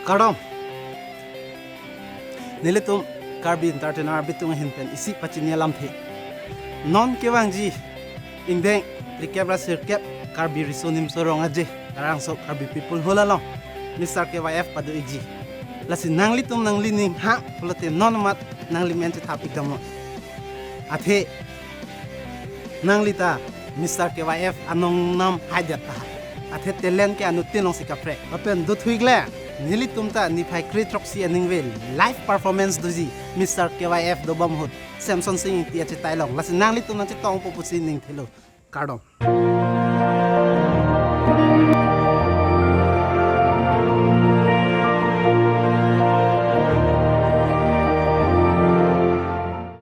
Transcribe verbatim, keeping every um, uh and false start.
Kardom. Nelitum Karbi Entertainer abitung ahin pen isi pachini alamthe. Non kevangji ingdeng thrikep ra sirkep Karbi Riso Nimso Rong Aje Karangso Karbi People Hall along Mister K Y F pado-ikji. Lasi nanglitum nanglining ha pulote non amat nangli men chethap ikdamnon. Athe nangli ta Mister K Y F anong nam haidet ta. Athe talent ke anuttin alongsi kaprek. Lapen dothuikle, nelitum ta niphai kre throksi aningve live performance doji Mister K Y F dobom ahut Samson Sing Ingti achetai along. Lasi nanglitum nangchetongpo pusi ningthelo. Kardom.